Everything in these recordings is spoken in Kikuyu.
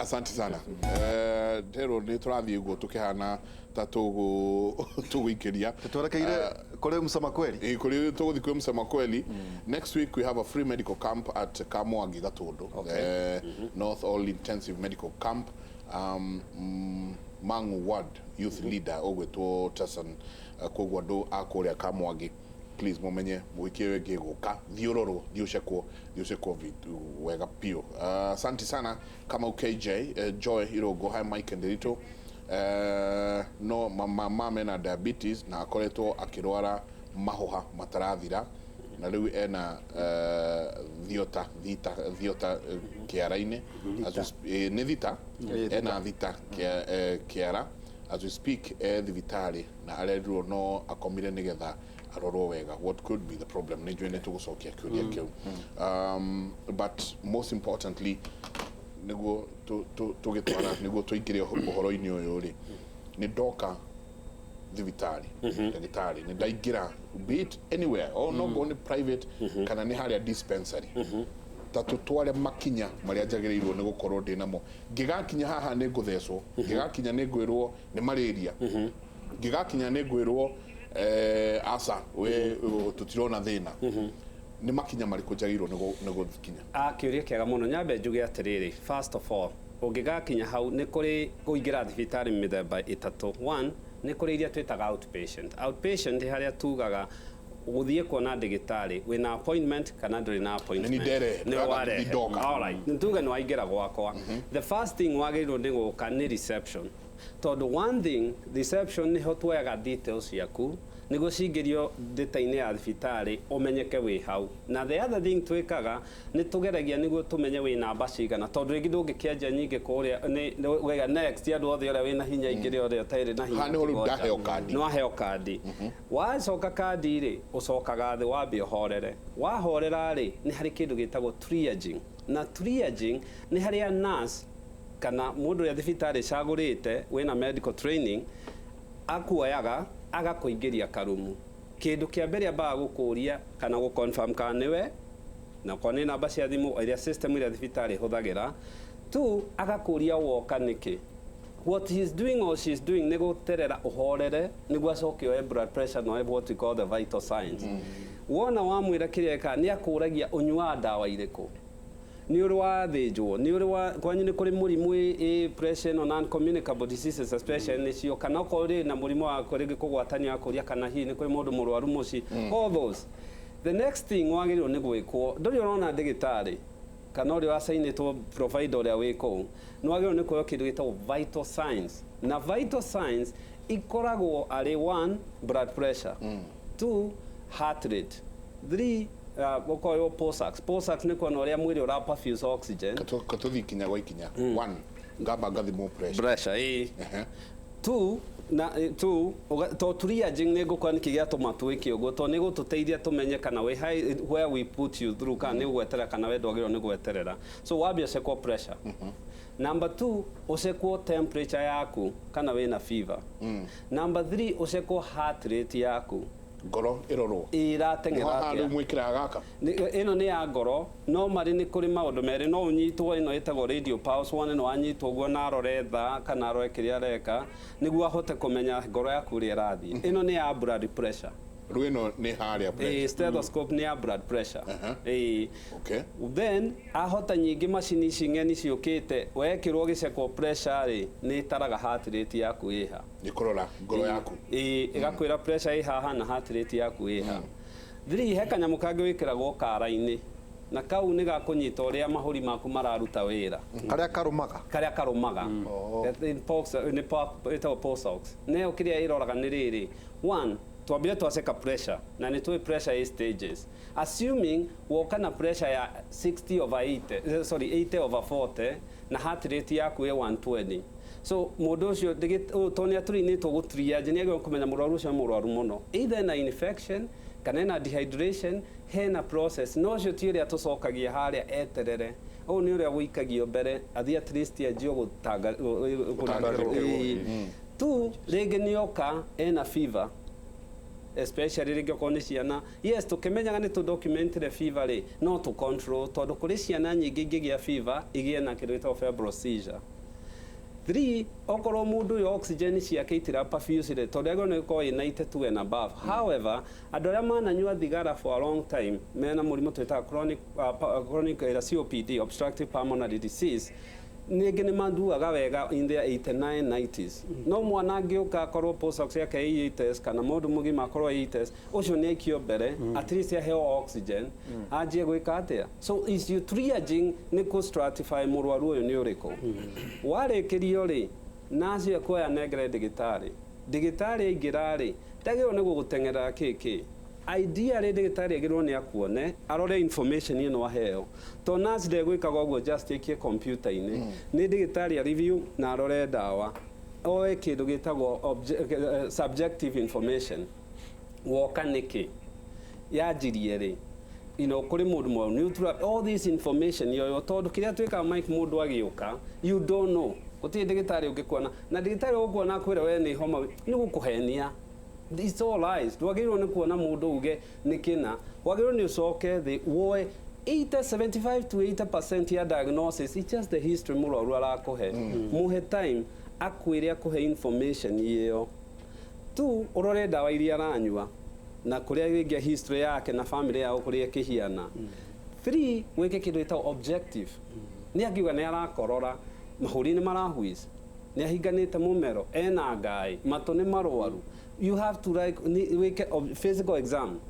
Asante sana. Nderwo nĩ tũrathiĩ ũguo tũkĩhana ta tũgũikĩria. Twerekeire kũrĩ Msema Kweli. Kũrĩ tũgũthiĩ kwĩ Msema Kweli. Next week we have a free medical camp at Kamwangi, Gatundu. North All Intensive Medical Camp. Mangu Ward Youth Leader ũgwĩtwo Tasan. Koguo andũ a kũrĩa Kamwangi, please mumenye wiki ĩyo ĩngĩ ĩgũka, thiĩ ũrorwo, thiĩ ũcekwo, thiĩ ũcekwo wega biũ. Asante sana Kamau KJ, Joy Irũngũ, hi Mike and Ndiritu. No mama mama ena diabetes na akoretwo akĩrwara mahũha matarathira na rĩu ena thiota thita thiota kĩara-inĩ. Nĩ thita. Ena thita kĩara. As we speak e thibitarĩ na arerirwo no akomire nĩgetha arorwo wega. What could be the problem? Nĩ njũĩ nĩ tũgũcokia kĩũria kĩu, but most importantly, nĩguo tũgĩtwara nĩguo tũingĩre ũhoro-inĩ ũyũ rĩ, nĩ ndoka thibitarĩ, ndagĩtarĩ, nĩ ndaingĩra, be it anywhere o no ngorwo nĩ private kana nĩ harĩa dispensary, ta tũtware makinya marĩa njagĩrĩirwo nĩ gũkorwo ndĩ namo ngĩgakinya haha nĩ ngũthecwo, ngĩgakinya nĩ ngwĩrwo nĩ malaria, ngĩgakinya nĩ ngwĩrwo aca we tũtirona thĩna. Nĩ makinya marĩkũ njagĩrĩirwo nĩ gũkinya? Ah, kĩũria kĩega mũno. Nyambe njuge atĩrĩrĩ, first of all, ũngĩgakinya hau nĩ kũrĩ kũingĩra thibitarĩ mĩthemba ĩtatũ. One, nĩ kũrĩ iria twĩtaga outpatient. Outpatient nĩ harĩa tugaga gũthiĩ kuona ndagĩtarĩ wĩna appointment kana ndũrĩ na appointment. Nĩ nderehe, nĩ ndĩraga warehe. Ndoka. Alright, nĩ tuge nĩ waingĩra gwakwa, the first thing wagĩrĩirwo nĩ gũka nĩ reception, tondũ one thing, reception nĩho tuoyaga details ciaku nĩguo cingĩrio data-inĩ ya thibitarĩ ũmenyeke wĩ hau. Na the other thing twĩkaga nĩ tũgeragia nĩguo tũmenye wĩ namba cigana, tondũ rĩngĩ ndũngĩkĩanjia nyingĩ kũrĩa nĩ wega next andũ othe ũrĩa wĩna hinya ingĩre ũrĩa ũtarĩ na hinya. Haha nĩho rĩu akĩgonja. Ndaheo kandi. Nĩ waheo kandi. Wacoka kandi rĩ, ũcokaga thĩ wambe ũhorere. Wahorera rĩ, nĩ harĩ kĩndũ gĩtagwo triaging, na triaging nĩ harĩa nurse kana mũndũ ũrĩa thibitarĩ ĩcagũrĩte wĩna medical training akuoyaga agakũingĩria karumu. Kĩndũ kĩa mbere ambaga gũkũria kana gũ confirm kana nĩwe na okorwo nĩ namba cia thimũ ĩrĩa system ĩrĩa thibitarĩ ĩhũthagĩra tu, agakũria woka nĩkĩ. What he is doing or she is doing nĩ gũterera ũhorere nĩguo acoke oe blood pressure na oe what we call the vital signs. Wona wamwĩra kĩrĩa eka, nĩ akũragia ũnyuaga ndawa irĩkũ, nĩ ũrĩ wathĩnjwo, nĩ ũrĩ wa kwanyu nĩ kũrĩ mũrimũ ĩ pressure ĩno, non communicable diseases especially nĩcio, kana okorwo ũrĩ na mũrimũ wa rĩngĩ kũgwatanio, akũria kana hihi nĩ kũrĩ mũndũ mũrwaru mũciĩ, all those. The next thing wagĩrĩirwo nĩ gwĩkwo, ndũrĩ ũrona ndĩgĩtarĩ kana ũrĩa wacainĩtwo provider ũrĩa wĩ kũu, nĩ wagĩrĩirwo nĩ kuoya kĩndũ gĩtagwo vital signs, na vital signs ikoragwo arĩ one, blood pressure, two, heart rate, three, ũkoywo pulse ox. Pulse ox nĩ kuona ũrĩa mwĩrĩ ũra perfuse oxygen. Katũthiĩ ikinya gwa ikinya. One, ngamba ngathimwo pressure. Pressure, ĩĩ. Two na two to triaging nĩ ngũkora nĩkĩ gĩatũma twĩke ũguo, tondũ nĩ gũtũteithia tũmenye kana wĩ high, where we put you through, kana nĩ ũgweterera kana we ndwagĩrĩirwo nĩ gweterera. So wambia ũcekwo pressure. Number two, ũcekwo temperature yaku kana wĩna fever. Number three, ũcekwo heart rate yaku. Ngoro ĩrorwo. Ĩrateng'era haha atĩa. Rĩu mwĩkĩraga gaka. Ĩno nĩ ya ngoro, no marĩ nĩ kũrĩ maũndũ merĩ no ũnyitwo. Ĩno ĩtagwo radio pulse. Wone nĩ wanyitwo ũguo na arore thaa kana arore kĩrĩa areka nĩguo ahote kũmenya ngoro yaku ũrĩa ĩrathiĩ. Ĩno nĩ ya blood pressure. Rĩu ĩno nĩ harĩa pressure. Ĩĩ, stethoscope nĩ ya blood pressure. Ĩĩ. Then ahota nyingĩ macini ici ng'eni ciũkĩte, wekĩrwo gĩcekwo pressure rĩ, nĩ ĩtaraga heart rate yaku ĩha. Nĩ kũrora ngoro yaku. Ĩĩ, ĩgakwĩra pressure ĩ haha na heart rate yaku ĩha. Three, he kanyamũ kangĩ wĩkĩragwo kara-inĩ, na kau nĩ gakũnyita ũrĩa mahũri maku mararuta wĩra. Karĩa karũmaga. Karĩa karũmaga. Nĩ ĩtagwo pulse ox. Nayo kĩrĩa ĩroraga nĩ rĩrĩ, one, twambire twaceka pressure na nĩ tũĩ pressure ĩ stages. Assuming woka na pressure ya 60 over 80, sorry, 80 over 40 na heart rate yaku ĩ 120, so mũndũ ũcio tondũ nĩ atũrainĩtwo gũ triage, nĩ agĩrĩirwo kũmenya mũrwaru ũcio nĩ mũrwaru mũno, either ena infection kana ena dehydration, hena process. No ũcio ti ũrĩa tũcokagia harĩa eterere, ũyũ nĩ ũrĩa gũikagio mbere athiĩ at least anjie gũtanga. Gũtangĩrwo. Ĩĩ. Two, rĩngĩ nĩ oka ena fever, especially rĩngĩ okorwo nĩ ciana. Yes, tũkĩmenyaga nĩ tũ documentire fever rĩ, no tũ control, tondũ kũrĩ ciana nyingĩ ingĩgĩa fever igĩe na kĩndũ gĩtagwo febrile seizure. Three, okorwo mundu uyu oxygen ciake itira perfuse rĩ, tondũ agĩrĩirwo nĩ gũkorwo ĩ 92 and above. However, andũ arĩa mananyua thigara for a long time mena mũrimũ twĩtaga chronic COPD, obstructive pulmonary disease, ningĩ nĩ mathuaga wega in their 89 90s. No mwana angĩũka akorwo pulse ox yake ĩ 80s, kana mũndũ mũgima akorwo 80s, ũcio nĩ aikio mbere, at least aheo oxygen, anjie gwĩka atĩa. So is you triaging nĩ kũ stratify mũrwaru ũyũ nĩ ũrĩkũ. Warĩkĩrio rĩ, nacio ekuoya nengere ndĩgĩtarĩ. Ndĩgĩtarĩ aingĩra rĩ, ndagĩrĩirwo nĩ gũgũteng'erera kĩkĩ. Ideally ndĩgĩtarĩ agĩrĩirwo nĩ akuone, arore information ĩno aheo, to nurse ndegwĩkaga ũguo just aikie computer-inĩ. Nĩ ndĩgĩtarĩ a review na arore ndawa, oe kĩndũ gĩtagwo subjective information. Woka nĩkĩ, yanjirie rĩ, kũrĩ mũndũ mwerũ neutral, all this information yoyo, tondũ kĩrĩa twĩkaga, Mike, mũndũ agĩũka, you don't know, gũtirĩ ndĩgĩtarĩ ũngĩkuona, na ndĩgĩtarĩ ũgũkuona akwĩra we nĩ homa, nĩ gũkũhenia. It's all lies. Ndwagĩrĩirwo nĩ kuona mũndũ uge nĩ kĩna, wagĩrĩirwo nĩ ũcoke thĩ woe 80, 75 to 80% ya diagnosis. It's just the history mũrwaru arakũhe. Mũhe time akwĩre, akũhe information ĩyo tu, ũrore ndawa iria aranyua na kũrĩa rĩngĩ history yake na family yao kũrĩa ĩkĩhiana. Three, wĩke kĩndũ gĩtagwo objective. Nĩ angiuga nĩ arakorora, mahũri nĩ marahwis, nĩ ahinganĩte mũmero, ena ngaĩ, matũ nĩ marwaru. You have to like wĩke physical exam.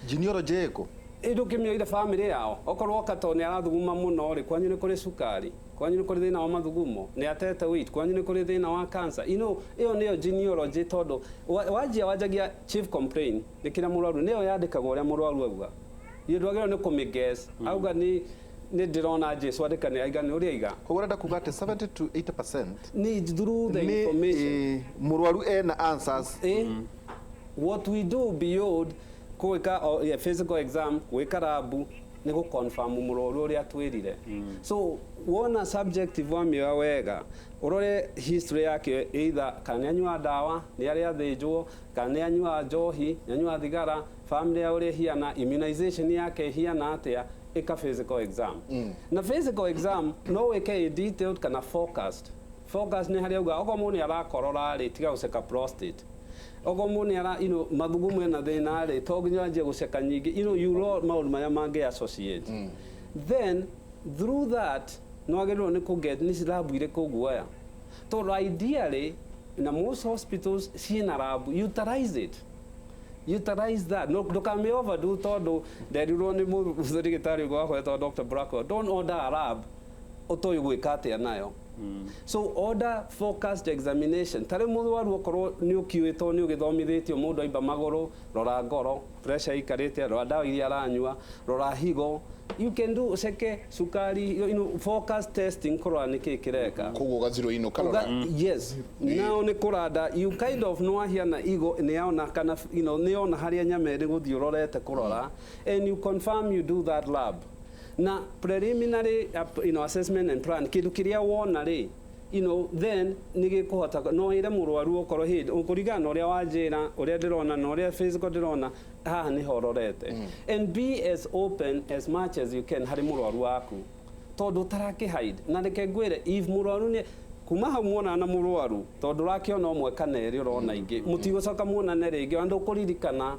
Genealogy ĩkũ? Ndũkĩmĩoire family yao, okorwo woka tondũ nĩ arathuguma mũno rĩ, kwanyu nĩ kũrĩ cukari, kwanyu nĩ kũrĩ thĩna wa mathugumo, nĩ atete weight, kwanyu nĩ kũrĩ thĩna wa cancer. Ĩyo nĩyo genealogy, tondũ wanjia wanjagia chief complaint nĩ kĩrĩa mũrwaru, nĩyo yandĩkagwo ũrĩa mũrwaru auga. Iũ ndwagĩrĩirwo nĩ kũmĩguess. Auga nĩ ndĩrona Jesu, andĩka nĩ aiga nĩ ũrĩa aiga. Koguo ũrenda kuga atĩ 70 to 80% nĩ through the nĩ information. Mũrwaru ena answers. What we do beyond gwĩka, oh, yeah, physical exam, gwĩka lab, nĩ gũ confirm mũrwaru ũrĩa twĩrire. So wona subjective wamĩoya wega, ũrore history yake, either kana nĩ anyua ndawa, nĩ arĩa athĩnjwo, kana nĩ anyua njohi, nĩ anyua thigara, family ya ũrĩa ĩhiana, immunization yake ĩhiana atĩa. Ĩka physical exam. Na physical exam no wĩke ĩ detailed kana focused. Focus nĩ harĩa uga okorwo mũndũ nĩ arakorora rĩ, tiga gũceka prostate. Okorwo mũndũ nĩ ara mathugumo ena thĩna rĩ, to nginya anjie gũceka nyingĩ. You know maũndũ marĩa mangĩ associate. Then through that no wagĩrĩirwo nĩ kũget nĩ lab irĩkũ ũguoya, tondũ ideally na most hospitals ciĩna lab. Utilize it, utilize that. No ndũkame overdo, tondũ nderirwo nĩ mũndagĩtarĩ ũngĩ wakwa wetagwo Dr. Blackwell, don't order a lab ũtoĩ gwĩka atĩa nayo. So order focused examination. Tarĩ mũrwaru okorwo nĩ ũkiuĩtwo, nĩ ũgĩthomithĩtio, mũndũ aimba magũrũ, rora ngoro, pressure ikarĩte, rora ndawa iria aranyua, rora higo. You can do ceke cukari, focus testing, kũrora nĩkĩ kĩreka. Koguo gaziro ino karora. Yes, nao nĩ kũranda, you kind of no ahiana igo nĩ yona kana nĩ yona harĩa nyama ĩrĩ gũthiĩ ũrorete kũrora, and you confirm, you do that lab na preliminary assessment and plan. Kĩndũ kĩrĩa wona rĩ, then nĩ gĩkũhota no ĩre mũrwaru okorwo hĩndĩ kũringana na ũrĩa wanjĩra, ũrĩa ndĩrona na ũrĩa physical ndĩrona haha nĩho ũrorete. And be as open as much as you can harĩ mũrwaru waku, tondũ ũtarakĩ hide. Na reke ngwĩre, if mũrwaru nĩ kuma hau muonana na mũrwaru, tondũ ũrakĩona ũmwe kana erĩ, ũrona ingĩ, mũtigũcoka muonane rĩngĩ, ona ndũkũririkana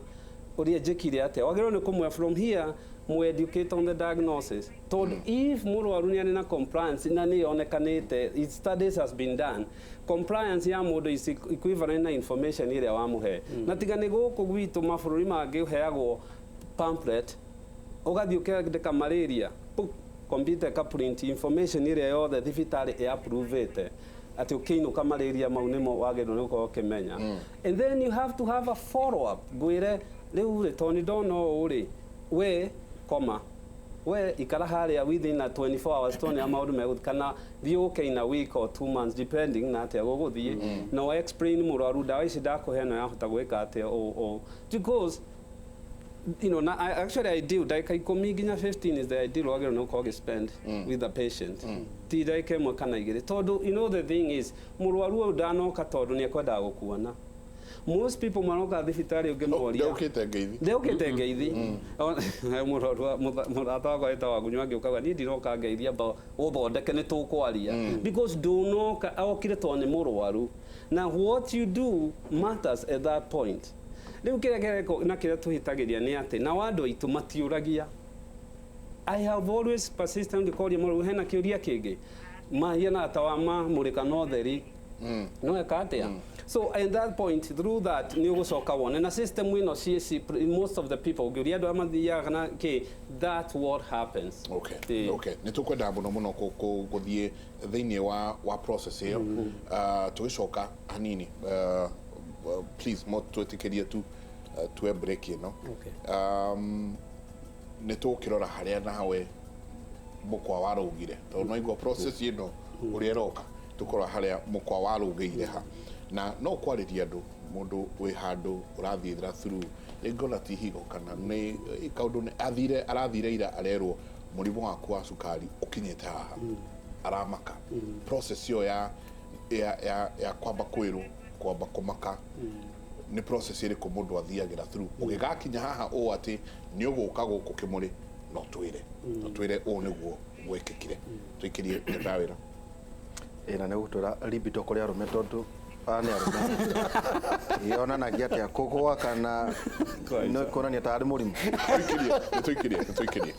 ũrĩa njĩkire atĩa. Wagĩrĩirwo nĩ kũmwe from here mu educate on the diagnosis, tondũ if mũrwaru nĩ arĩ na compliance, na nĩ yonekanĩte, it studies has been done, compliance ya mũndũ is equivalent na information ĩrĩa wamũhe. Na tiga nĩ gũkũ gwitũ, mabũrũri mangĩ ũheagwo pamphlet, ũgathiĩ ũkĩandĩka malaria, puk, computer ĩka print information ĩrĩa yothe thibitarĩ ĩ approve-ĩte atĩ ũkĩinũka malaria mau nĩmo wagĩrĩirwo nĩ gũkorwo ũkĩmenya. And then you have to have a follow up. Ngwĩre rĩu rĩ, tondũ nĩ ndona ũũ rĩ, we koma, we ikara harĩa within a 24 hours, tuone maũndũ megũthiĩ, kana thiĩ ũke in a week or 2 months, depending na atĩa gũgũthiĩ. Na explain mũrwaru ndawa ici ndakũhe no yahota gwĩka atĩa ũũ, because na actually ideal ndagĩka 10 nginya 15 is the ideal wagĩrĩirwo nĩ gũkorwo ũgĩspend with the patient, ti ndagĩka 1 kana 2, tondũ the thing is, mũrwaru ũyũ ndanoka tondũ nĩ ekwendaga gũkuona. Most people maroka thibitarĩ ũngĩmoria Ndeũkĩte ngeithi. Ndeũkĩte ngeithi. Mũrata wakwa wĩtagwo Wagunyũ angĩũkaga, niĩ ndiroka ngeithi, amba ũthondeke nĩ tũkwaria, because ndũnoka, okire tondũ nĩ mũrwaru, na what you do matters at that point. Rĩu kĩrĩa kĩrekwo na kĩrĩa tũhĩtagĩria nĩ atĩ nao andũ aitũ matiũragia. I have always persistent ngĩkoria mũrwaru, hena kĩũria kĩngĩ mahiana ta wa mamũrĩka na ũtheri no eka atĩa. So at that point, through that, nĩ ũgũcoka wone na system ĩno ciĩ most of the people ũngĩũria andũ arĩa mathiaga na kĩ, that's what happens. Ĩĩ. Okay, nĩ tũkwenda mũno mũno gũthiĩ thĩinĩ wa process ĩyo. Tũgĩcoka hanini, please mo twĩtĩkĩrie tu tuwe break ĩno. Nĩ tũgũkĩrora harĩa nawe mũkwa warũgire, tondũ no igua process ĩno ũrĩa ĩroka, tũkorora harĩa mũkwa warũgĩire ha, na no kwarĩria andũ, mũndũ wĩ handũ ũrathiĩra through rĩngĩ ona ti higo kana nĩ kaũndũ nĩ athire arathire ira arerwo mũrimũ waku wa cukari ũkinyĩte haha, aramaka. Process ĩyo ya kwamba kwĩrwo, kwamba kũmaka, nĩ process ĩrĩkũ mũndũ athiagĩra through ũgĩgakinya haha ũũ atĩ nĩ ũgũka gũkũ kĩmũrĩ no twĩre ũũ nĩguo gwĩkĩkire? Tũikĩrie nda wĩra. Ĩ, na nĩ gũtwĩra libido kũrĩ arũme, tondũ aya nĩ arũme, yonanagia atĩa, kũgũa kana nĩ kuonania tarĩ mũrimũ? Tũikĩrie, nĩ tũikĩrie, nĩ tũikĩrie.